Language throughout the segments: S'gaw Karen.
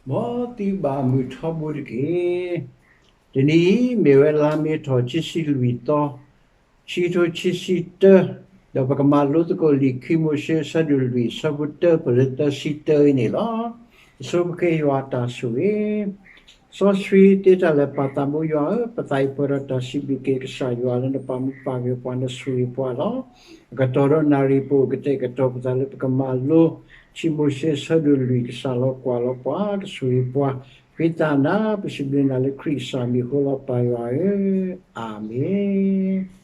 မ်သုဘၣ်မုာ်ထီဘိတက့ၢ်. တနံၤအံၤ မ့ၢ်ဝဲလါမ့ၤထီၣ်ခံဆံလွံၢ်သီ, ခံကထိခံဆံတၢ, ဒီးပကမၤလိသကိးလံာ်ခံမိၤၡ့အဆၢဒိၣ်လွံၢ် အဆၢဖိတၢပၢၢ်လၢသၢဆံတၢအံၤန့ၣ်လီၤ. အဆိပဃ့ယွၤအတၢ်ဆိၣ်ဂ့ၤ စီဆှံသ့တၢ်လၢာ်ပၢ်သးဘိယွၤဧၢ, ပသးအံၤပှဲၤဒီးတၢ်စံးဘျုးက့ၤကစၢ်ယွၤလၢနပာ်မူပာ်ဂဲၤပှၤ နဆိၣ်ဂ့ၤပှၤလီၤ. အကတီၢ်ဒီးနၣ်ရံၣ်ပူၤ ကတဲာ်ကတီၤပသးလၢပကမၤလိ ခံမိၤၡ့အဆၢဒိၣ်လွံၢ်ကစၢ်လီၤကွၢ်လီၤပှၤ ကဆိၣ်ဂ့ၤပှၤ, ဃ့သးနၤ ပစံးဘျုးနၤလၢခရံာ်ကစၢ်မံၤအဃိလီၤ ပၢ်ယွၤဧၢ, အၤမ့ၣ်.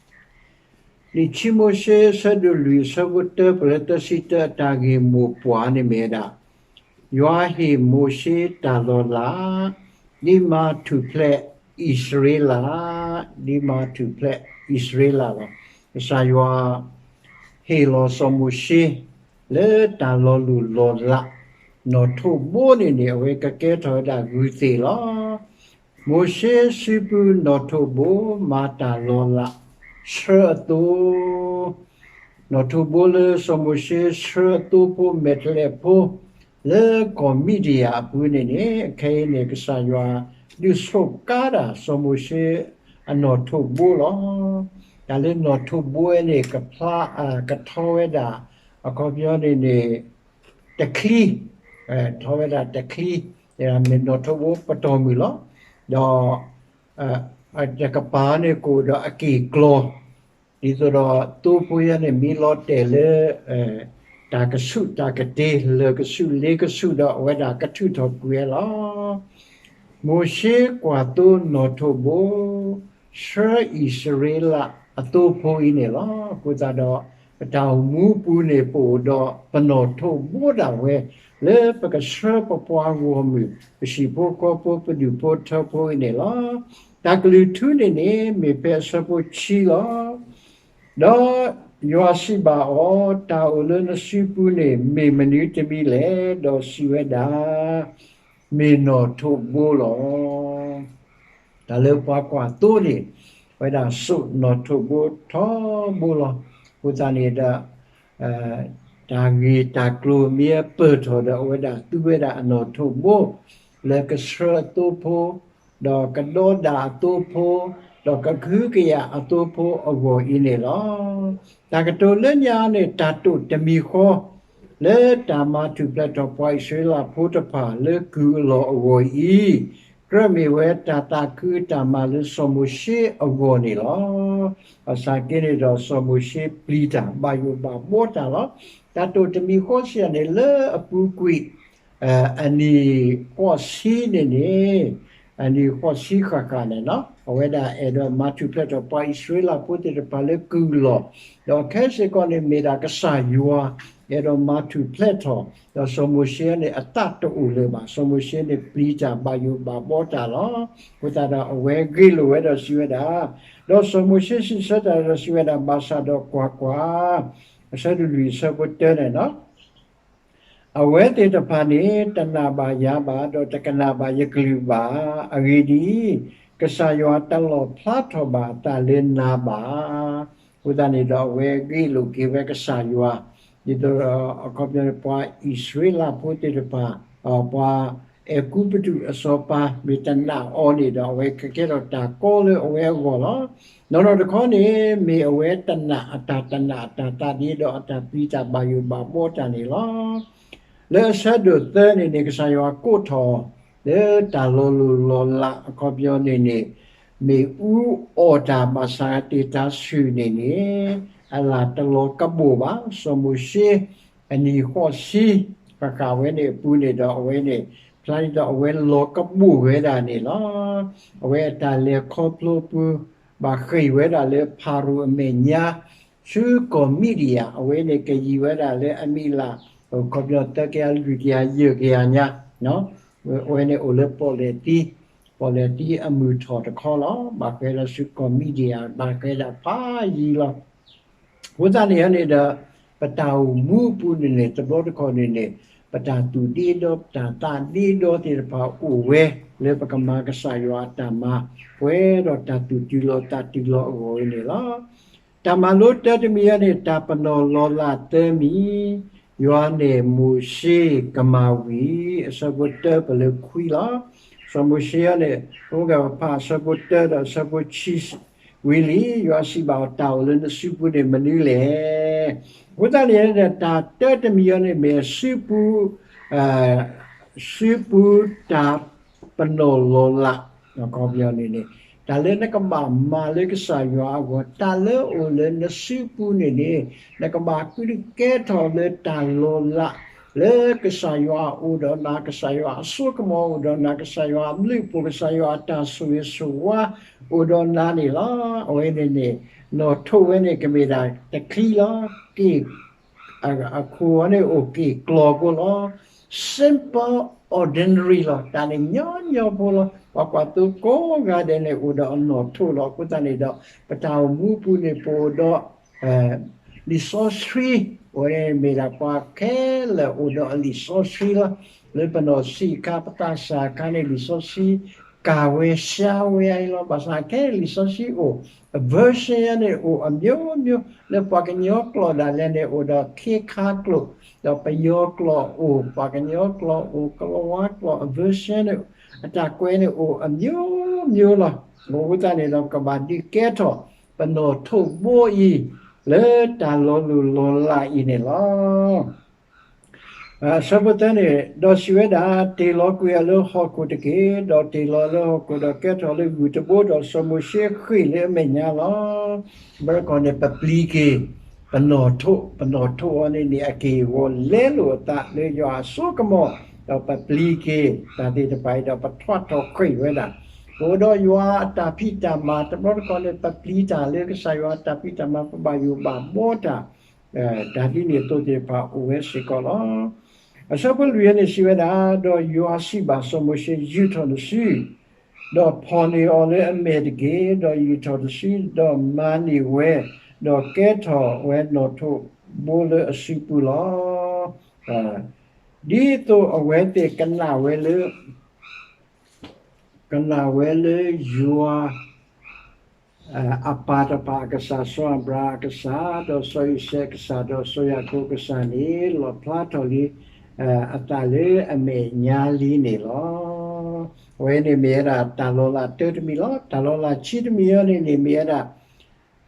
လံာ်ခံမိၤၡ့အဆၢဒိၣ်လွံၢ် အဆၢဖိတၢပၢၢ်လၢသၢဆံတၢ အတၢ်ဂ့ၢ်မိၢ်ပှၢ်န့ၣ်မ့ၢ်ဝဲဒၣ် ယွၤဟ့ၣ်မိၤၡ့တၢ်လီၤလး ဒ်မၤထူၣ်ဖျဲးအံၣ်စရ့လး, ဒ်မၤထူၣ်ဖျဲးအံၣ်စရ့လးလီၤ. ကစၢ်ယွၤဟ့ၣ်လီၤစီၤမိၤၡ့ လၢတၢ်လီၤလိၢ်လီၤလး နီၣ်ထိးဘိန့ၣ်န့ၣ် အဝဲကကဲထီၣ်ဝဲဒၣ်ဂုၢ်သ့ၣ်လီၤ. မိၤၡ့စုပူၤနီၣ်ထိးဘိ မၤတၢ်လီၤလး ဆှၢအသိ နီၣ်ထိးဘိလၢစီၤမိၤၡ့ဆှၢအသိဖိ မဲာ်တဲးလဲးဖိ လၢကီၢ်မံးဒယၣ်အပူၤန့ၣ်န့ၣ် အခဲအံၤန့ၣ် ကစၢ်ယွၤဒုးဆိးကါတၢ်စီၤမိၤၡ့အနီၣ်ထိးဘိလီၤ. တၢ်လၢနီၣ်ထိးဘိဝဲန့ၣ် ကဖျါ ကထီဝဲဒၣ် အခီပညီန့ၣ်န့ၣ် တချံ, ထီဝဲဒၣ်တချံ, မ့ၢ်နီၣ်ထိးဘိပတီၢ်မုၢ်လီၤ. ဒီး တကပၤန့ၣ်ကအိၣ်ဒီးအက့ၢ်ကျီၤ, ဒ်သိးဒီးသိဖိယဲန့ၣ် မ့ၢ်လီၤတဲာ်လၢ တၢ်ကဆူးတၢ်ကတ့ၤ လၢာ်ကဆူးလ့ကဆူးဒီး အဝဲဒၣ်ကထုးထီၣ်ကွံာ်ဝဲလီၤ. မိၤၡ့ကွၢ်သိနီၣ်ထိးဘိ ဆှၢအံၣ်စရ့လးအသိဖိအံၤန့ၣ်လီၤ. အဃိသတးဒီး ပတၢ်အိၣ်မူပူၤန့ၣ် ပအိၣ်ဒီးပနီၣ်ထိးဘိဒၣ်ဝဲ လၢပကဆှၢပပှၤဂီၢ်မုၢ် ပဟံၣ်ဖိဃီဖိ ပဒူၣ်ဖိထၢဖိအံၤန့ၣ်လီၤ. တၢ်ကလုၢ်ထူန့ၣ်န့ၣ် မ့ၢ်ဖဲအဆၢဖိခံလီၤ. ဒီးယွၤစံးဘၣ်အီၤ, တၢ်အိၣ်လၢနစုပူၤန့ၣ် မ့ၢ်မနုၤတမံၤလဲၣ်. ဒီးစံးဝဲဒၣ်, မ့ၢ်နီၣ်ထိးဘိလီၤ. တၢ်လၢပှၤကွၢ်သိန့ၣ် ဝဲဒၣ်စိာ်နီၣ်ထိးဘိထီဘိလီၤ. အဃိသတးန့ၣ်ဒီး တၢ်ဂ့ၢ်တၢ်ကျိၤမ့ၢ်ပၢၢ်ထီၣ်ဒီး အဝဲဒၣ်သူဝဲဒၣ်အနီၣ်ထိးဘိ လၢကဆှၢအသိဖိ, ဒီးကဒီဒၣ်အသိဖိ, ဒီးကဟုကယာ်အသိဖိအဂီၢ်အံၤန့ၣ်လီၤ. တၢ်ကတိၤလၢညါန့ၣ် တၢ်တိာ်တမံၤဃီ လၢတၢ်မၤထူၣ်ဖျဲးထီၣ်ပှၤအံၣ်စရ့လးဖိတဖၣ်လၢကုၢ်အလီၢ်အဂီၢ်အံၤ, ကြၢးမ့ၢ်ဝဲတၢ်သးခုတၢ်မၤလၢစီၤမိၤၡ့အဂီၢ်န့ၣ်လီၤ. ဘၣ်ဆၣ်က့န့ၣ်ဒီး စီၤမိၤၡ့ပျံၤတၢ်ဘၣ်ယိၣ်ဘၣ်ဘှီတၢ်လီၤ. တၢ်တိာ်တမံၤဃီစံးယၤန့ၣ် လၢအပူၤကွံာ် အနံၣ်ဃိးဆံန့ၣ်န့ၣ်, အနံၣ်ဃိးဆံဃၣ်ဃၣ်န့ၣ်လီၤ. အဝဲဒၣ်အဲၣ်ဒိးမၤထူၣ်ဖျဲးထီၣ်ပှၤအံၣ်စရ့လးဖိသ့ၣ်တဖၣ်လၢကုၢ်အလီၢ်, ဒီးခဲစ့ၢ်ကီးန့ၣ် မ့ၢ်ဒၣ်ကစၢ်ယွၤ အဲၣ်ဒိးမၤထူၣ်ဖျဲးထီၣ်, ဒီးစီၤမိၤၡ့န့ၣ် အသးတအိၣ်လၢၤဘၣ်. စီၤမိၤၡ့န့ၣ် ပျံၤတၢ်ဘၣ်ယိၣ်ဘၣ်ဘှီတၢ်လီၤ. အဃိသတးဒီး အဝဲဂ့ၢ်လိာ်ဝဲဒီးစံးဝဲဒၣ်, ဒီးစီၤမိၤၡ့စံးဆၢတၢ်ဒီးစံးဝဲဒၣ်, ဘၣ်ဆၣ်ဒီးကွၢ်ကွၢ်, အဆၢဒိၣ်လွံၢ်အဆၢဖိတၢန့ၣ်လီၤ. အဝဲသ့ၣ်တဖၣ်န့ၣ် တနာ်ဘၣ်ယၤဘၣ်, ဒီးတကနၣ်ဘၣ်ယကလုၢ်ဘၣ်. အဂ့ၢ်ဒ်အံၤ, ကစၢ်ယွၤတလီၣ်ဖျါထီၣ်ဘၣ်အသးလၢနၤဘၣ်. အဃိသတးန့ၣ်ဒီး အဝဲဂ့ၢ်လိာ်က့ၤဝဲကစၢ်ယွၤ, ဒ်သိးဒီး အခီပညီန့ၣ် ပှၤအံၣ်စရ့လးဖိသ့ၣ်တဖၣ်, ပှၤအဲၤကူပတူးအစီၤပၤ မ့ၢ်တနာ်အီၤန့ၣ်ဒီး အဝဲကကဲထီၣ်တၢ်ကီလၢအဝဲအဂီၢ်လီၤ. နီၢ်နီၢ်တခီန့ၣ် မ့ၢ်အဝဲတနာ်အတၢ်တနာ်အတၢ်သးဒ့ဒီး အတၢ်ပျံၤတၢ်ဘၣ်ယိၣ်ဘၣ်ဘှီတၢ်န့ၣ်လီၤ. လၢအဆၢဒိၣ်သၢန့ၣ်န့ၣ် ကစၢ်ယွၤကိးထီၣ် လၢတၢ်လီၤလိၢ်လီၤလးအခီပညီန့ၣ်န့ၣ် မ့ၢ်အူအီၣ်တၢ်ဘၣ်ဆၣ်သတးဆူၣ်န့ၣ်န့ၣ် အလၣ်တလီၤကဘိၣ်ဘၣ်. စီၤမိၤၡ့ အနံၣ်ဃိးဆံ ဃၣ်ဃၣ်ဝဲန့ၣ်အပူၤန့ၣ်ဒီး အဝဲန့ၣ် ဖျါဒ်သိးအဝဲလီၤကဘိၣ်ဝဲဒၣ်န့ၣ်လီၤ. အဝဲအတၢ်လဲၤခီဖျိပူၤ ဘၣ်ဃ့ၢ်ဝဲဒၣ်လၢဖၤရိၤအမဲာ်ညါ ဆူကီၢ်မံးဒယၣ်, အဝဲန့ၣ်ကယံာ်ဝဲဒၣ်လၢအမံးလး ခီပညီသၢကယၤလွံၢ်ကယၤယဲၢ်ကယၤညါ, အဝဲန့ၣ်အိၣ်လၢပီၣ်လဲၣ်သံ, ပီၣ်လဲၣ်သံအမုၢ်ထီၣ်တခီလီၤ. ဘၣ်ဃးဒီးဆူကီၢ်မံးဒယၣ် ဘၣ်ဃးဒၣ်ဖးယံၤလီၤ. အဃိသတးန့ၣ်န့ၣ်ဒီး ပတၢ်အိၣ်မူအပူၤန့ၣ်န့ၣ် တဘျီတခီၣ်န့ၣ်န့ၣ် ပတၢ်သူၣ်ဒ့ဒီ ပတၢ်သးဒ့ဒီသ့ၣ်တဖၣ်အိၣ်ဝဲ လၢပကမၤကစၢ်ယွၤအတၢ်မၤ ပှဲၤဒီးတၢ်သူၣ်တုၤလီၤသးတုၤလီၤအဂီၢ်အံၤန့ၣ်လီၤ. တၢ်မၤလိတၢတမံၤအံၤန့ၣ် တၢ်ပနီၣ်လီၤလးသၢမံၤ, ယွၤန့ၣ်မိၤၡ့ကမၤဝံၤ အဆၢဖိတၢပလၢခွံလီၤ. စီၤမိၤၡ့အံၤန့ၣ် အိၣ်ကဖးအဆၢဖိတၢဒီးအဆၢဖိဆံ ဝံၤလံ ယွၤစံးဘၣ်အီၤ တၢ်အိၣ်လၢနစုပူၤန့ၣ်မနုၤလဲၣ်. အဃိသတးန့ၣ် တၢ်တၢတမံၤအံၤန့ၣ် မ့ၢ်စုပူၤ စုပူၤတၢ်ပနီၣ်လီၤလး အခီပညီန့ၣ်န့ၣ် တၢ်လၢနကဘၣ်မၤလၢကစၢ်ယွၤအဂီၢ် တၢ်လၢအိၣ်လၢနစုပူၤန့ၣ်န့ၣ် နကဘၣ်ဃုကဲထီၣ်လၢတၢ်လီၤလး လၢကစၢ်ယွၤအိၣ်ဒီးနၤ ကစၢ်ယွၤအစိကမီၤအိၣ်ဒီးနၤ ကစၢ်ယွၤအဘျုးအဖှိၣ် ကစၢ်ယွၤအတၢ်ဆိၣ်ဂ့ၤဆိၣ်ဝါအိၣ်ဒီးနၤန့ၣ်လီၤ. အဝဲန့ၣ်န့ၣ် နီၣ်ထိးဝဲန့ၣ်ကမ့ၢ်ဒၣ်တချံလီၤ. က့ၢ် အခိၣ်အီၤန့ၣ်အိၣ်က့ၢ်ကျီၢ်ကိလီၤ. Simple ordinary လီၤ. တၢ်န့ၣ်ညီညီဖိလီၤ. ပှၤကွၢ်သိကိးဂၤဒဲးန့ၣ် အိၣ်ဒီးအနီၣ်ထိးလီၤ. အဃိသတးန့ၣ်ဒီး ပတၢ်အိၣ်မူပူၤန့ၣ် ပအိၣ်ဒီး လံာ်စီဆှံ အဝဲမ့ၢ်ဒၣ်ပှၤခဲလၢာ်အိၣ်ဒီးအလံာ်စီဆှံလီၤ. လၢပနီၢ်ဆံးအခါ ပသးစၢ်အခါန့ၣ် လံာ်စီဆှံကၤဝဲစှၤဝဲအံၤလီၤ. ဘၣ်ဆၣ်ခဲအံၤလံာ်စီဆှံအိၣ် အ version န့ၣ်အိၣ်အမျိုးမျိုး လၢပှၤကညီကျိာ်ဒၣ်လဲာ်န့ၣ် အိၣ်ဒီးခ့ခါကျိာ် ဒီးပယီၤကျိာ်အိၣ် ပှၤကညီကျိာ်အိၣ် ကလီၤဝါကျိာ် အ version န့ၣ် အတၢ်ကွဲးန့ၣ်အိၣ်အမျိုးမျိုးလီၤ. အဃိသတးန့ၣ်ဒီး ပကဘၣ်ဒုးကဲထီၣ် ပနီၣ်ထိးဘိအံၤ လၢတၢ်လီၤလိၢ်လီၤလးအံၤန့ၣ်လီၤ. အဆၢဖိသၢန့ၣ် ဒီးစံးဝဲဒၣ်, တ့ၢ်လီၤကွံာ်အီၤလၢဟီၣ်ခိၣ်တက့ၢ်. ဒီးတ့ၢ်လီၤလၢဟီၣ်ခိၣ် ဒီးကဲထီၣ်လၢဂုၢ်တဘိ, ဒီးစီၤမိၤၡ့ဃ့ၢ်လၢအမဲာ်ညါလီၤ. ဘၣ်ဆၣ်န့ၣ် ပပျံၤက့ၤ ပနီၣ်ထိး, ပနီၣ်ထိးအီၤန့ၣ်န့ၣ် အက့ၢ်အဂီၤလဲလိာ်အသးလၢယွၤအစိကမီၤ, ဒီးပပျံၤက့ၤ တၢ်သ့ၣ်တဖၣ်အံၤဒီး ပထွးထီၣ်ဃ့ၢ်ဝဲဒၣ်, ပအိၣ်ဒီးယွၤအတၢ်ဖံးတၢ်မၤ တဘျီတခီၣ်န့ၣ် ပပျံၤတၢ်လၢကစၢ်ယွၤအတၢ်ဖံးတၢ်မၤ ပဘၣ်ယိၣ်ဘၣ်ဘှီတၢ် တၢ်ဒ်န့ၣ်အသိးသ့ၣ်တဖၣ်အိၣ်ဝဲစ့ၢ်ကီးလီၤ. အဆၢဖိလွံၢ်န့ၣ်စံးဝဲဒၣ်, ဒီးယွၤစံးဘၣ်စီၤမိၤၡ့, ယူာ်ထီၣ်နစု, ဒီးဖီၣ်န့ၢ်အီၤလၢအမဲာ်တက့ၢ်. ဒီးယူာ်ထီၣ်တစု, ဒီးမၤန့ၢ်ဝဲ, ဒီးကဲထီၣ်ဝဲနီၣ်ထိးဘိလၢအစုပူၤလီၤ. ဒ်သိးအဝဲသ့ၣ်ကနၣ်ဝဲလၢ ကနၣ်ဝဲလၢယွၤ အပၢ်တဖၣ်အကစၢ်, စီၤအၤဘြၤဟၣ်အကစၢ်, ဒီးစီၤအံၤစဲးအကစၢ်, ဒီးစီၤယၤကိာ်အကစၢ်န့ၣ် လီၣ်ဖျါထီၣ်လံ အသးလၢအမဲာ်ညါလံန့ၣ်လီၤ. အဝဲန့ၣ်မ့ၢ်ဝဲဒၣ်တၢ်လီၤလးတၢတမံၤလီၤ. တၢ်လီၤလးခံတမံၤအံၤန့ၣ်န့ၣ် မ့ၢ်ဝဲဒၣ်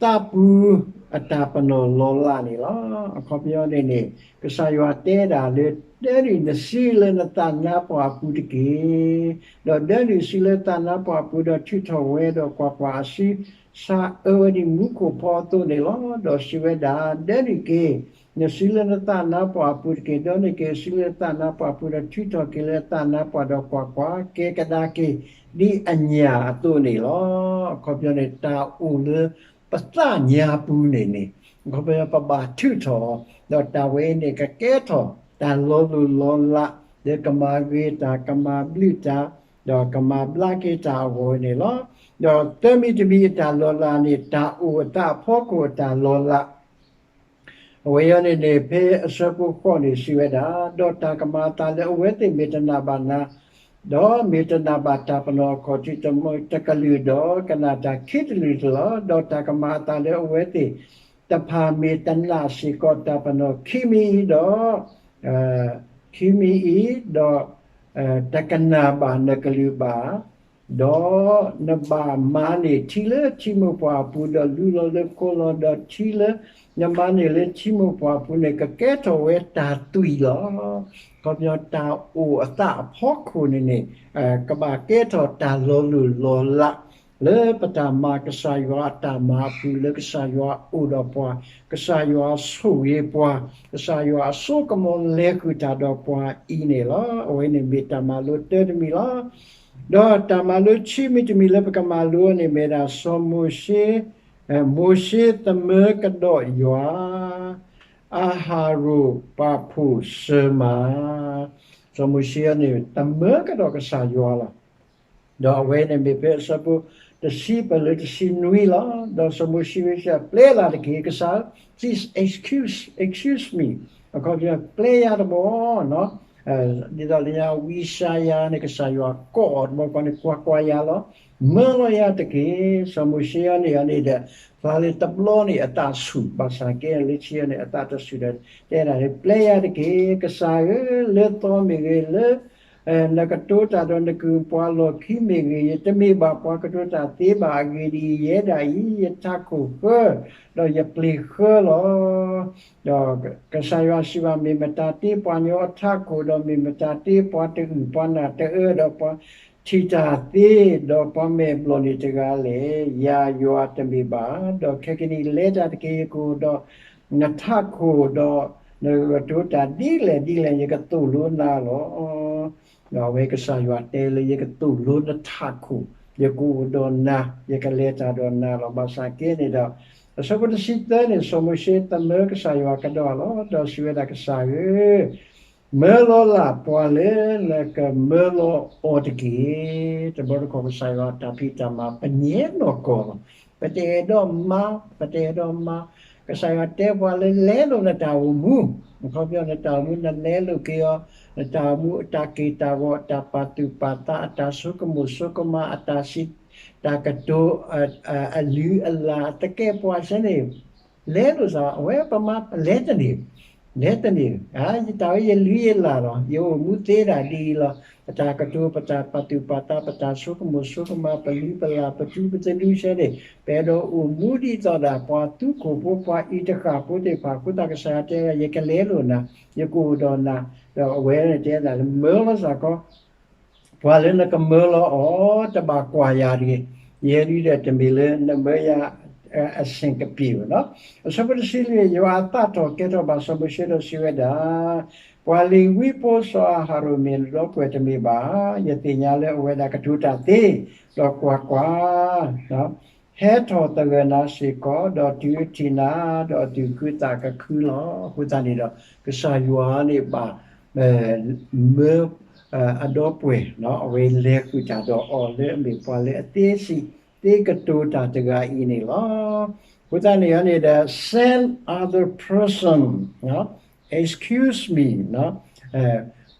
သးပူၤအတၢ်ပနီၣ်လီၤလးန့ၣ်လီၤ. အခီပညီန့ၣ်န့ၣ် ကစၢ်ယွၤတဲဒၣ်လၢ ဒၢနုာ်နစုလၢနသးနါပှၢ်အပူၤတက့ၢ်. ဒီးဒၢနုာ်စုလၢသးနါပှၢ်အပူၤ ဒီးထုးထီၣ်ဝဲ, ဒီးကွၢ်ကွၢ်, အစုဆါအၢဝဲဒ်မူခိၣ်ဖီအသိးန့ၣ်လီၤ. ဒီးစံးဝဲဒၣ်, ဒၢနုာ်က့ၤ နစုလၢနသးနါပှၢ်အပူၤတက့ၢ်. ဒၢနုာ်က့ၤ နစုလၢသးနါပှၢ်အပူၤ ဒီးထုးထီၣ်က့ၤလၢသးနါပှၢ်, ဒီးကွၢ်ကွၢ်, ကဲကဒါက့ၤ ဒ်အညၣ်အသိးန့ၣ်လီၤ. အခီပညီန့ၣ် တၢ်အိၣ်လၢပသးညါပူၤန့ၣ်န့ၣ် အခီပညီပဘၣ်ထုးထီၣ်, ဒီးတၢ်ဝဲအံၤန့ၣ် ကကဲထီၣ်တၢ်လီၤလိၢ်လီၤလး လၢကမၤဂ့ၤတၢ်, ကမၤဘျုးတၢ်, ဒီးကမၤဘျါက့ၤတၢ်အဂီၢ်န့ၣ်လီၤ. ဒီးသၢမံၤတမံၤအတၢ်လီၤလးန့ၣ် တၢ်အိၣ်အသးအဖီခိၣ်အတၢ်လီၤလး အဝဲအံၤန့ၣ်န့ၣ် ဖဲအဆၢဖိဃိးန့ၣ်စံးဝဲဒၣ်, ဒီးတၢ်ကမၤအသးလၢအဝဲသ့ၣ်မ့ၢ်တနာ်ဘၣ်နၤ, ဒီးမ့ၢ်တနာ်ဘၣ်တၢ်ပနီၣ်အခီၣ်ထံးတကလုာ်ဒီး ကနၣ်တၢ်ခံတလုာ်တလီၤ. ဒီးတၢ်ကမၤအသးလၢအဝဲသ့ၣ်တဖၣ်မ့ၢ်တနာ်စ့ၢ်ကီးတၢ်ပနီၣ်ခံမံၤအံၤဒီး ခံမံၤအံၤ, ဒီး တကနၣ်ဘၣ်နကလုၢ်ဘၣ် ဒီးနဘၣ်မၤန့ၢ်ထံလၢထံမိၢ်ပှၢ်အပူၤ, ဒီးလူလီၤလၢခိလီၤ, ဒီးထံလၢနမၤန့ၢ်လၢထံမိၢ်ပှၢ်အပူၤန့ၣ် ကကဲထီၣ်ဝဲတၢ်သွံၣ်လီၤ. အခီပညီတၢ်အိၣ်အသးအဖီခိၣ်န့ၣ်န့ၣ် ကဘၣ်ကဲထီၣ်တၢ်လီၤလိၢ်လီၤလး လၢပတၢ်မၤကစၢ်ယွၤအတၢ်မၤအပူၤ လၢကစၢ်ယွၤအိၣ်ဒီးပှၤ, ကစၢ်ယွၤဆိၣ်ဂ့ၤပှၤ, ကစၢ်ယွၤအစိကမီၤလဲၤဃုာ်တၢ်ဒီးပှၤအံၤန့ၣ်လီၤ. အဝဲန့ၣ်မ့ၢ်တၢ်မၤလိတၢတမံၤလီၤ. ဒီးတၢ်မၤလိခံမံၤတမံၤလၢပကမၤလိန့ၣ်မ့ၢ်ဒၣ်စီၤမိၤၡ့, မိၤၡ့သမၢကဒီးယွၤ, အၤဟရိၣ်ပာ်ဖှိၣ်စၢၤမၤ, စီၤမိၤၡ့န့ၣ် သမၢကဒီးကစၢ်ယွၤလီၤ. ဒီးအဝဲန့ၣ်မ့ၢ်ဖဲအဆၢဖိတဆံပၢၢ်လၢတဆံနွံလီၤ. ဒီးစီၤမိၤၡ့ဝဲစံး, ပျဲလၢ်တက့ၢ် ကစၢ်, please excuse, excuse me, အခီပညီ ပျဲယၤတဘျီ, ဒ်သိးလၢညါဝံစါယၤန့ၣ် ကစၢ်ယွၤကိးအီၤတဘျီဃီန့ၣ် ကွၢ်ကွၢ်ယၤလီၤ. မၢလီၤယၤတက့ၢ်. စီၤမိၤၡ့အံၤန့ၣ်န့ၣ်ဒီး ဖျါလၢတဘျီန့ၣ်အသးဆူၣ်, ဘၣ်ဆၣ်က့လၢခံန့ၣ် အသးတဆူၣ်ဒီး တဲဒၣ်လၢ ပျဲယၤတက့ၢ်, ကစၢ်ဧၢ, လၢသီမ့ၢ်ဂ့ၤ, လၢ နကတိၤတၢ်ဒီးနကုၢ်ပှၤလီၢ်ခံမ့ၢ်ဂ့ၤ, ယတမ့ၢ်ဘၣ်ပှၤကတိၤတၢ်သ့ဘၣ်. အဂ့ၢ်ဒ်အံၤ, ယဲဒၣ်အံၤ ယထးခိၣ်ဃၢ ဒီးယပျ့ၤဃၢလီၤ. ဒီးကစၢ်ယွၤစံးဘၣ်, မ့ၢ်မတၤတ့ပှၤညီအထးခိၣ်, ဒီးမ့ၢ်မတၤတ့ပှၤတအုၣ်ပှၤနၢ်တအၢ, ဒီးပှၤထံၣ်တၢ်သ့, ဒီးပှၤမဲာ်ဘျီၣ်န့ၣ်တဂၤလဲၣ်. ယၤယွၤတမ့ၢ်ဘၣ်. ဒီးခဲကနံၣ်လဲၤတၢ်တက့ၢ်, ယကအိၣ်ဒီးနထးခိၣ်, ဒီးနကတိၤတၢ်ဒ်လဲၣ်ဒ်လဲၣ် ယကသိၣ်လိနၤလီၤ. ဒီးအဝဲကစၢ်ယွၤတဲလၢ ယကသိၣ်လိနထးခိၣ်, ယကအိၣ်ဒီးနၤ, ယကလဲၤတၢ်ဒီးနၤလီၤ. ဘၣ်ဆၣ်က့န့ၣ်ဒီး အဆၢဖိတဆံသၢန့ၣ် စီၤမိၤၡ့သမၢကစၢ်ယွၤကဒီးလီၤ. ဒီးစံးဝဲဒၣ်, ကစၢ်ဧၢ, မၢလီၤလၢ်ပှၤလၢနကမၢလီၤအီၤတက့ၢ်. တဘျီတခီၣ်ကစၢ်ယွၤတၢ်ဖံးတၢ်မၤ ပညဲနီၢ်ကီၢ်လီၤ. ပတအဲၣ်ဒိးမၤ, ပတအဲၣ်ဒိးမၤ, ကစၢ်ယွၤတဲပှၤလၢ လဲလိာ်နတၢ်အိၣ်မူ, အခီပညီနတၢ်အိၣ်မူ နလဲလိာ်က့ၤအီၤ, နတၢ်အိၣ်မူအတၢ်က့ၢ်တၢ်ဂီၤ, အတၢ်ပာ်သူၣ်ပာ်သး, အတၢ်ဆိကမိၣ်ဆိကမး, အတၢ်စံးတၢ်ကတိၤ, အလုၢ်အလၢ်, အသကဲးပဝးစဲန့ၣ် လဲလိာ်သး, အဝဲပမၤပလဲၤတန့ၢ်, လဲၤတန့ၢ်, ယတၢ်ဝဲယလုၢ်ယလၢ်လီၤ, ယအိၣ်မူသ့ဒၣ်ဒ်အံၤလီၤ. ပတၢ်ကတိၤ, ပတၢ်ပာ်သူၣ်ပာ်သး, ပတၢ်ဆိကမိၣ်ဆိကမး, ပလုၢ်ပလၢ်, ပတူပတလူစဲန့ၣ် ပအဲၣ်ဒိးအိၣ်မူဒ်သိးဒီး ပှၤသူခိၣ်ဖိ, ပှၤအံးတဃၣ်ဖိသ့ၣ်တဖၣ်အဃိသတး ကစၢ်ယွၤတဲဝဲဒၣ် ယကလဲလိာ်နၤ, ယကအိၣ်ဒီးနၤ, ဒီးအဝဲန့ၣ်တဲဒၣ်လၢ မၢလီၤစ့ၢ်ကီး ပှၤလၢနကမၢလီၤအီၤ တဘၣ်ကွၢ်ယၤတဂ့ၤ, ယဲဒၣ်ဒီးတမ့ၢ်လၢနမၢယၤအဆ့ၣ်ကပ့ၣ်ဘၣ်လီၤ. အဆၢဖိတဆံလွံၢ်, ယွၤအသးထီၣ်ကဲထီၣ်ဘၣ်စီၤမိၤၡ့ဒီးစံးဝဲဒၣ်, ပှၤလ့ၤဝံဖိစီၤအၤဟရိၣ်မ့ၢ်နဒီပုၢ်ဝဲၢ်တမ့ၢ်ဘၣ်ဧါ. ယသ့ၣ်ညါလၢအဝဲဒၣ်ကတိၤတၢ်သ့, ဒီးကွၢ်ကွၢ် ဟဲထီၣ်သဂၢၢ်နၤစ့ၢ်ကီး, ဒီးတုၤအထံၣ်နၤ, ဒီးအသူၣ်ခုသးကခုလီၤ. အဃိသတးန့ၣ်ဒီး ကစၢ်ယွၤန့ၣ်ဘၣ် မၢ အဒီပုၢ်ဝဲၢ် အဝဲလဲၤဃုာ်တၢ်ဒီးအီၤလၢအမ့ၢ်ပှၤလၢအသ့စံးသ့ကတိၤတၢ်တဂၤအံၤန့ၣ်လီၤ. အဃိသတးန့ၣ်န့ၣ်ဒီး send other person, excuse me,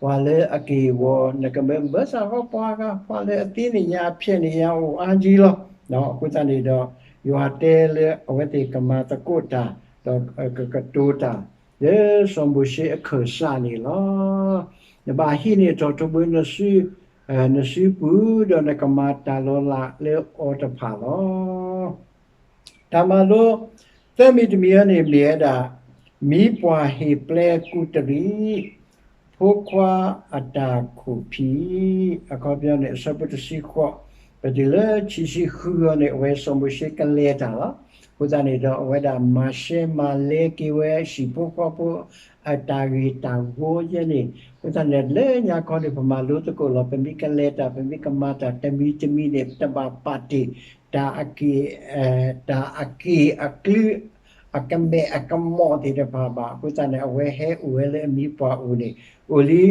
ပှၤလၢအက့ၢ်အဂီၤ နကမၢ မၢစ့ၢ်ကီးပှၤဂၤ ပှၤလၢအသ့န့ၣ်ညါအဖျဲၣ်န့ၣ်ညါအိၣ်အါကံလီၤ. အဃိသတးန့ၣ်ဒီး ယွၤတဲလၢအဝဲသ့ၣ်ကမၤသကိးတၢ် ဒီးကကတိၤတၢ် လၢစီၤမိၤၡ့အခၢၣ်စးန့ၣ်လီၤ. နဘၣ်ဟံးန့ၢ်ထီၣ်ထိးဘိ နစုပူၤ ဒီးနကမၤတၢ်လီၤလးလၢအီၤတဖၣ်လီၤ. တၢ်မၤလိ သၢမံၤတမံၤအံၤန့ၣ် မ့ၢ်ဝဲဒၣ် မံပှၢ်ဟ့ၣ်ပျဲကူတရံး ဖိခွါအတၢ်ခိၣ်ဖံး အခီပညီန့ၣ် အဆၢဖိတဆံဃိး ပတုၤလၢခံဆံဃုအံၤန့ၣ် အဝဲစီၤမိၤၡ့ကလဲၤတၢ်လီၤ. အဃိသတးန့ၣ်ဒီး အဝဲဒၣ်မၤရှဲမၤလဲက့ၤဝဲ ဟံၣ်ဖိဃီဖိ အတၢ်ဂ့ၢ်တၢ်ဝီယဲန့ၣ် အဃိသတးန့ၣ် လၢညါခီန့ၣ် ပမၤလိသကိးလီၤ. ပမ့ၢ်ကလဲၤတၢ် ပမ့ၢ်ကမၤတၢ်တမံၤတမံၤန့ၣ် တဘၣ်ပာ်တ့ၢ် တၢ်အက့ၢ် တၢ်အက့ၢ်အကျု အကမဲာ်အကမီၤသ့ၣ်တဖၣ်ဘၣ်. အဃိသတးန့ၣ် အဝဲဟဲအိၣ်ဝဲလၢအမံပှၢ်အိၣ်န့ၣ် အိၣ်လံ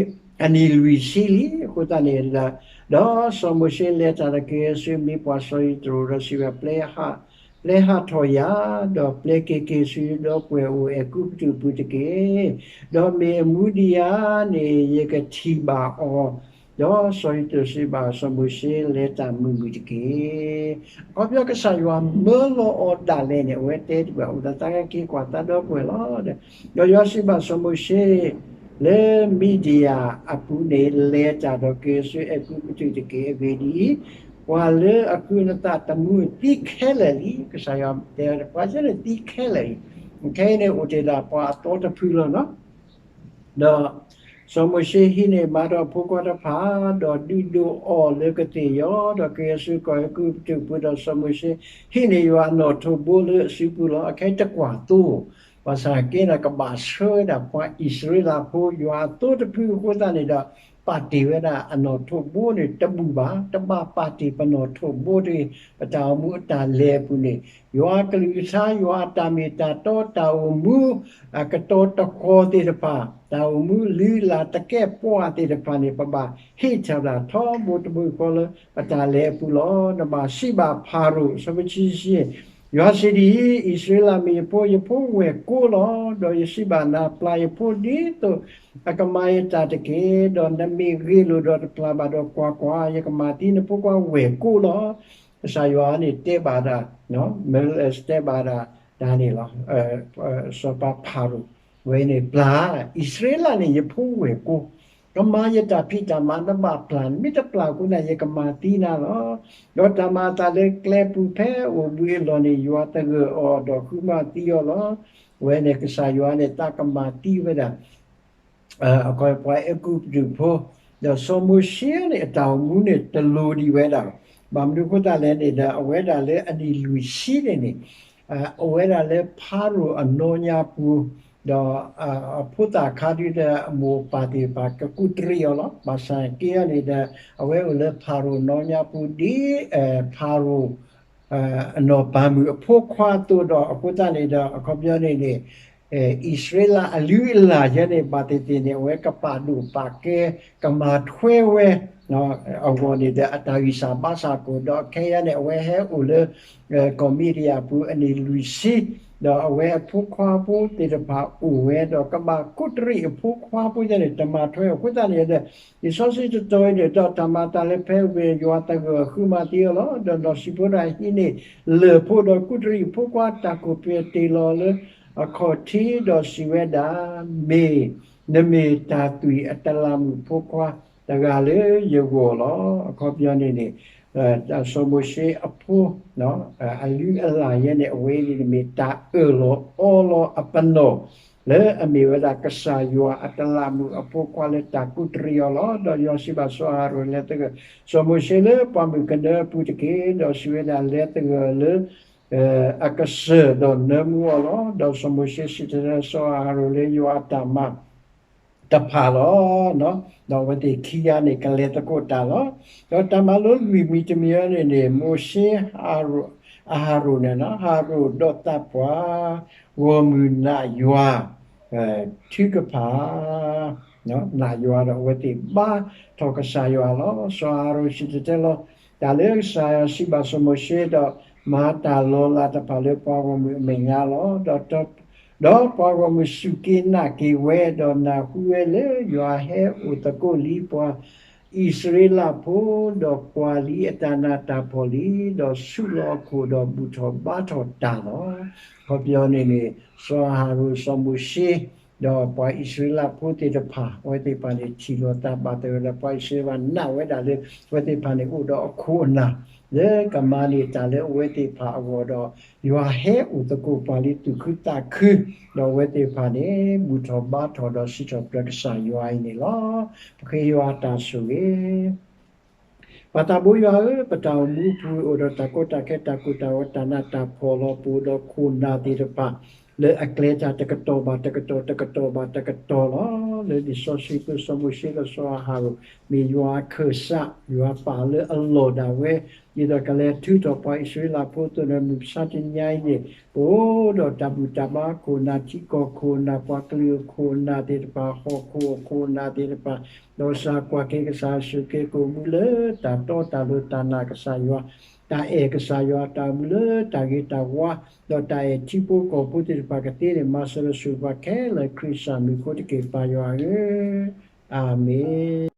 အနံၣ်လွံၢ်ဆံလံ. အဃိသတးန့ၣ် ဒီးစီၤမိၤၡ့လဲၤတၢ်ဒီးက့ၤဆူမံပှၢ်စီၤယံးတရူးဒီးစံးဝဲ ပျဲဟး ပျဲဟးထီၣ်ယၤ ဒီးပျဲက့ၤက့ၤဆူယဒီပုၢ်ဝဲၢ်အိၣ်အဲၤကူပတူးပူၤတက့ၢ်. ဒီးမ့ၢ်အမူဒံးဧါန့ၣ် ယကထံၣ်ဘၣ်အီၤ. ဒီးစီၤယံးတရူးစံးဘၣ်စီၤမိၤၡ့ လဲၤတၢ်မုာ်မုာ်တက့ၢ်. အခီပညီကစၢ်ယွၤမၢလီၤအီၤဒၣ်လဲာ်န့ၣ် အဝဲတဲတဘၣ် အိၣ်ဒီးသးက့ၤကွၢ်သးဒီပုၢ်ဝဲၢ်လီၤ. ဒီးယွၤစံးဘၣ်စီၤမိၤၡ့ လၢမံဒံယၤအပူၤန့ၣ် လဲၤတၢ်ဒီးက့ၤဆူအဲၤကူပတူးတက့ၢ်. အဂ့ၢ်ဒ်အံၤ, ပှၤလၢအဃုနသးသမူသံခဲလၢာ်လံ. ကစၢ်ယွၤတဲ ပှၤစ့န့ၣ်သံခဲလၢာ်လံ. ခဲအံၤန့ၣ်အိၣ်တ့ၢ်ဒၣ်ပှၤအသီတဖုလီၤနီၤ. ဒီးစီၤမိၤၡ့ဟံးန့ၢ်မၤဒီးဖိခွါတဖၣ် ဒီးဒုးဒိးအီၤလၢကသ့ၣ်ယီၤ ဒီးက့ၤဆူကီၢ်အဲၤကူပတူးပူၤ ဒီးစီၤမိၤၡ့ဟံးန့ၢ်ယွၤအနီၣ်ထိးဘိလၢအစုပူၤလီၤ. အခဲအံၤတကွၢ်သိ ဘၣ်ဆၣ်က့န့ၣ် ကဘၣ်ဆှၢဝဲဒၣ်ပှၤအံၣ်စရ့လးဖိ ယွၤအသိတဖုအဃိသတးန့ၣ်ဒီး ပာ်တ့ၢ်ဝဲဒၣ်အနီၣ်ထိးဘိန့ၣ်တဘူၣ်ဘၣ်. တဘၣ်ပာ်တ့ၢ်ပနီၣ်ထိးဘိတဂ့ၤ. ပတၢ်အိၣ်မူအတၢ်လဲၤအပူၤန့ၣ် ယွၤအကလုၢ်ကထါ ယွၤအတၢ်မ့ၢ်တၢ်တီ တၢ်အိၣ်မူ အကတီၤတဃီၤသ့ၣ်တဖၣ် တၢ်အိၣ်မူလုၢ်အလၢ်သကဲးပဝးသ့ၣ်တဖၣ်န့ၣ် ပဘၣ်ဟ့ၣ်ထီၣ်ဒၣ်ထီဘိတဘိဃီလၢပတၢ်လဲၤအပူၤလီၤ. နဘၣ်စံးဘၣ်ဖၤရိၤ အဆၢဖိခံဆံ ယွၤစံးဒ်အံၤ, အံၣ်စရ့လးမ့ၢ်ယဖိ, ယဖိဝဲၢ်ကိလီၤ. ဒီးယစံးဘၣ်နၤ, ပျၢ်ယဖိဒ်သိးအကမၤယတၢ်တက့ၢ်. ဒီးနမ့ၢ်ဂ့ၤလိာ်ဒီးတပျၢ်ဘၣ်ဒီးကွၢ်ကွၢ်, ယကမၤသံနဖိခွါဝဲၢ်ကိလီၤ. ကစၢ်ယွၤန့ၣ်တဲဘၣ်ဒၣ်, တဲဘၣ်ဒၣ်တၢ်န့ၣ်လီၤ. စီၤပၤဖၤရိၤ, ဝဲန့ၣ်ပျၢ်, အံၣ်စရ့လးန့ၣ် ယဖိဝဲၢ်ကိ, ကမၤယတၢ်ဖံးတၢ်မၤ, နဘၣ်ပျၢ်, နမ့ၢ်တပျၢ်အဃိသတး ယကမၤသံနၤလီၤ. ဒီးတၢ်မၤအသးလၢကျဲပူၤဖဲအအိၣ်ဘှံးအလီၢ်န့ၣ် ယွၤသဂၢၢ်အီၤဒီးဃုမၤသံအီၤလီၤ. ဝဲန့ၣ်ကစၢ်ယွၤန့ၣ် သးကမၤသံဝဲဒၣ် အခီပညီ အဲၤကူပတူးဖိ, ဒီးစီၤမိၤၡ့န့ၣ် အတၢ်အိၣ်မူန့ၣ် တလိၤဒံးဝဲဒၣ်, ဘၣ်မနုၤအဃိသတးလဲၣ်န့ၣ်ဒီး အဝဲဒၣ်လၢအနံၣ်လွံၢ်ဆံန့ၣ်န့ၣ် အိၣ်ဝဲဒၣ်လၢဖၤရိၤအနီၢ်ညါပူၤ, ဒီးအဖိသၣ်ခါဒုဒီးအမိၢ်အပၢ်သ့ၣ်တဖၣ်ကကူးတရံးအီၤလီၤ. ဘၣ်ဆၣ်က့အီၤန့ၣ်ဒီး အဝဲအိၣ်လၢဖၤရိၤနီၢ်ညါပူၤဒ် ဖၤရိၤ အနီၢ်ပၤမုၣ်အဖိခွါအသိးဒီး အဃိသတးန့ၣ်ဒီး အခီပညီန့ၣ်န့ၣ် အံၣ်စရ့လးအလုၢ်အလၢ်ယဲန့ၣ် ဘၣ်သ့ၣ်သ့ၣ်န့ၣ် အဝဲကပာ်ဒိၣ်ပာ်ကဲ ကမၤထွဲဝဲ အဂီၢ်န့ၣ်ဒီး အတၢ်ဂံၢ်စၢ်ဘါစၢ်ကအိၣ်ဒီး ခဲအံၤန့ၣ် အဝဲဟဲအိၣ်လၢ ကီၢ်မံးဒယၣ်ပူၤအနံၣ်လွံၢ်ဆံ, ဒီးအဝဲအဖိခွါဖိသ့ၣ်တဖၣ်အိၣ်ဝဲဒီး ကဘၣ်ကူးတရံးအဖိခွါဖိယဲန့ၣ် တမၤထွဲအဃိသတးန့ၣ်ဒီး လံာ်စီဆှံတတီၤအံၤန့ၣ်ဒီး တၢ်မၤအသးလၢဖဲအဝဲၢ်ယွၤသဂၢၢ်ဃုမၤသံအီၤလီၤ. ဒီးနီၢ်စံၣ်ဖိတဂၤဟံးန့ၢ်လၢၢ်ဖိဒီးကူးတရံးအဖိခွါ တၢ်ကိၢ်ပှဲၤတ့ၢ်လီၤလၢအခီၣ်ထံး ဒီးစံးဝဲဒၣ်, မ့ၢ်, နမ့ၢ်တၢ်သွံၣ်အတလးမုၣ်အဖိခွါတဂၤလၢယဂီၢ်လီၤ. အခီပညီန့ၣ်န့ၣ် စီၤမိၤၡ့အဖိ အလုၢ်အလၢ်ယဲန့ၣ် အဝဲန့ၣ်မ့ၢ်တၢ်အၢၣ်လီၤအီလီၤအပနီၣ် လၢအမ့ၢ်ဝဲဒၣ်ကစၢ်ယွၤအတလးမုၣ်အဖိခွါလၢတၢ်ကူးတရံးအီၤလီၤ. ဒီးယွၤစံးဘၣ်စီၤအၤဟရိၣ် လဲၤသဂၢၢ်စီၤမိၤၡ့လၢပှၢ်မုၢ်ကနၢအပူၤတက့ၢ်. ဒီးစံးဝဲဒၣ်, လဲၤသဂၢၢ်လၢ အကစၢၢ်ဒီးနၢမူအီၤလီၤ. ဒီးစီၤမိၤၡ့စံၣ်တဲၤတဲလီၤစီၤအၤဟရိၣ်လၢယွၤအတၢ်မၤတဖၣ်လီၤ. ဒီးအဝဲသ့ၣ်ခံဂၤန့ၣ်ကလဲၤသကိးတၢ်လီၤ. ဒီးတၢ်မၤလိလွံၢ်မံၤတမံၤအံၤန့ၣ်န့ၣ် မိၤၡ့ အၤဟရိၣ်န့ၣ် ဟးရိၣ်ဒီးသးပှၢ်ဂီၢ်မုၢ်နာ်ယွၤ ထုကဖၣ် နာ်ယွၤဒီးအဝဲသ့ၣ်ဘါထီၣ်ကစၢ်ယွၤလီၤ. စီၤအၤဟရိၣ်စံၣ်တဲၤတဲလီၤ တၢ်လၢကစၢ်ယွၤစံးဘၣ်စီၤမိၤၡ့ဒီး မၤတၢ်လီၤလးတဖၣ်လၢပှၤဂီၢ်မုၢ်အမဲာ်ညါလီၤ. ဒီးပှၤဂီၢ်မုၢ်စူၢ်က့ၤနာ်က့ၤဝဲ ဒီးနၢ်ဟူဝဲလၢယွၤဟဲအိၣ်သကိးလံ ပှၤအံၣ်စရ့လးဖိ, ဒီးကွၢ်လံအတၢ်နးတၢ်ဖှီၣ်လံ, ဒီးဆူးလီၤအခိၣ်ဒီးဘူၣ်ထီၣ်ဘါထီၣ်တၢ်လီၤ. အခီပညီန့ၣ်န့ၣ် စီၤအၤဟရိၣ်စီၤမိၤၡ့ ဒီးပှၤအံၣ်စရ့လးဖိသ့ၣ်တဖၣ် အဝဲသ့ၣ်တဖၣ်န့ၣ် ထံၣ်လိာ်သးဘၣ်သဂၢၢ်ဒီး ပှၤအံၣ်စရ့လးနာ်ဝဲဒၣ်လၢ အဝဲသ့ၣ်တဖၣ်န့ၣ်အိၣ်ဒီးအခိၣ်အနၢ် လၢကမၤန့ၢ်တၢ်လၢအဝဲသ့ၣ်တဖၣ်အဂီၢ်ဒီး ယွၤဟဲအိၣ်သကိးပှၤလၢသူၣ်ခုသးခု ဒီးအဝဲသ့ၣ်တဖၣ်န့ၣ် ဘူၣ်ထီၣ်ဘါထီၣ်ဒီးစံးထီၣ်ပတြၢၤကစၢ်ယွၤအံၤန့ၣ်လီၤ. ပဃ့ယွၤအတၢ်ဆိၣ်ဂ့ၤ ပၢ်သးဘိယွၤဧၢ, ပတၢ်အိၣ်မူအပူၤ အိၣ်ဒီးတၢ်ကီတၢ်ခဲ တၢ်ကိၢ်တၢ်ဂီၤ တၢ်နးတၢ်ဖှီၣ်လီၤ. ပအိၣ်ဒီးခိၣ်နၢ်သ့ၣ်တဖၣ် လၢအကျဲတၢ်တကတီၢ်ဘၣ်တကတီၢ် တကတီၢ်ဘၣ်တကတီၢ်လီၤ. လၢလံာ်စီဆှံပူၤ စီၤမိၤၡ့ဒီးစီၤအၤဟရိၣ် မ့ၢ်ယွၤအခၢၣ်စး ယွၤပာ်လၢအလီၢ်ဒၣ်ဝဲ ဒ်သိးကလဲၤထုးထီၣ်ပှၤအံၣ်စရ့လးဖိအသိးန့ၣ် မုၢ်မဆါတနံၤအံၤန့ၣ် ပအိၣ်ဒီးတၢ်ဘူၣ်တၢ်ဘါခိၣ်နၢ် ထံကီၢ်ခိၣ်နၢ် ပှၤကလုာ်ခိၣ်နၢ်သ့ၣ်တဖၣ် ဟီၣ်ခိၣ်အခိၣ်နၢ်သ့ၣ်တဖၣ် ဒီးစၢ်ကွၢ်က့ၤကစၢ်ယ့ၣ်ၡူးခရံာ်ကအိၣ်မူလၢတၢ်တီတၢ်လိၤ တၢ်နာ်ကစၢ်ယွၤ တၢ်အဲၣ်ကစၢ်ယွၤ တၢ်အိၣ်မူလၢတၢ်ဂ့ၤတၢ်ဝါ ဒီးတၢ်အဲၣ်ထံဖိကီၢ်ဖိသ့ၣ်တဖၣ်ကသ့န့ၣ် မၤစၢၤဒီးဆိၣ်ဂ့ၤပှၤခဲလၢာ်ခရံာ်ကစၢ်မံၤအဃိတက့ၢ် ပၢ်ယွၤဧၢ, အၤမ့ၣ်.